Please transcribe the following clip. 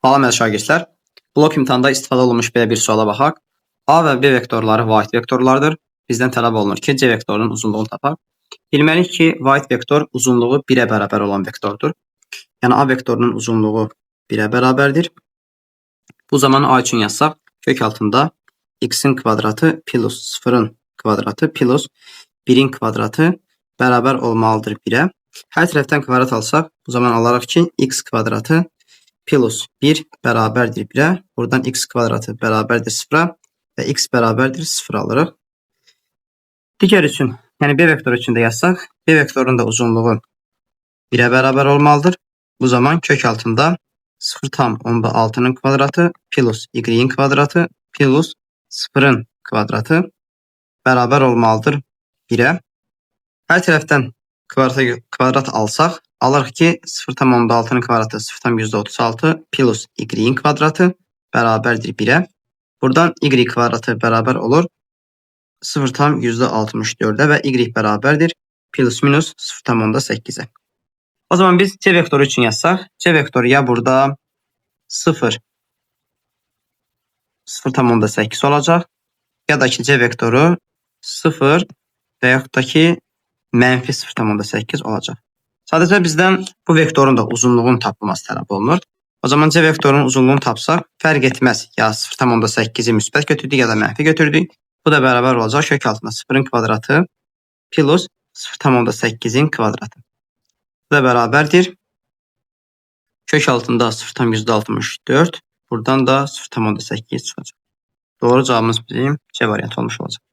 Salam əziz şagirdlər. Blok imtahanda istifadə olunmuş belə bir suala baxaq. A və B vektorları vahid vektorlardır. Bizdən tələb olunur ki, C vektorunun uzunluğunu tapaq. Bilməliyik ki, vahid vektor uzunluğu 1-ə bərabər olan vektordur. Yəni A vektorunun uzunluğu 1-ə bərabərdir. Bu zaman A üçün yazsaq, kök altında x-in kvadratı plus 0-ın kvadratı plus 1-in kvadratı bərabər olmalıdır 1-ə. Hər tərəfdən kvadrat alsaq, bu zaman alarıq ki, x kvadratı plus 1 bərabərdir 1-ə. Buradan x kvadratı bərabərdir 0-a və x bərabərdir 0 alırıq. Digər üçün, yəni B vektoru üçün də yazsaq, B vektorunun da uzunluğu 1-ə bərabər olmalıdır. Bu zaman kök altında 0,6-nın kvadratı plus y-in kvadratı plus 0-ın kvadratı bərabər olmalıdır 1-ə. Hər tərəfdən kvadrat alsaq, alırıq ki, 0,6-nın kvadratı 0,36 plus y-in kvadratı bərabərdir 1-ə. Buradan y kvadratı bərabər olur 0,64-ə və y bərabərdir plus minus 0,8-ə. O zaman biz C vektoru üçün yazsaq, C vektoru ya burada 0, 0,8 olacaq, ya da ki C vektoru 0 və yaxud da ki mənfi 0,8 olacaq. Sadəcə bizdən bu vektorun da uzunluğunun tapılması tələb olunur. O zaman C vektorunun uzunluğunu tapsaq fərq etməz. Ya 0,8-i müsbət götürdük ya da mənfi götürdük. Bu da bərabər olacaq kök altında 0-ın kvadratı plus 0,8-in kvadratı. Bu da bərabərdir. Kök altında 0,64. Buradan da 0,8 çıxacaq. Doğru cavabımız bizim C variantı olmuş olacaq.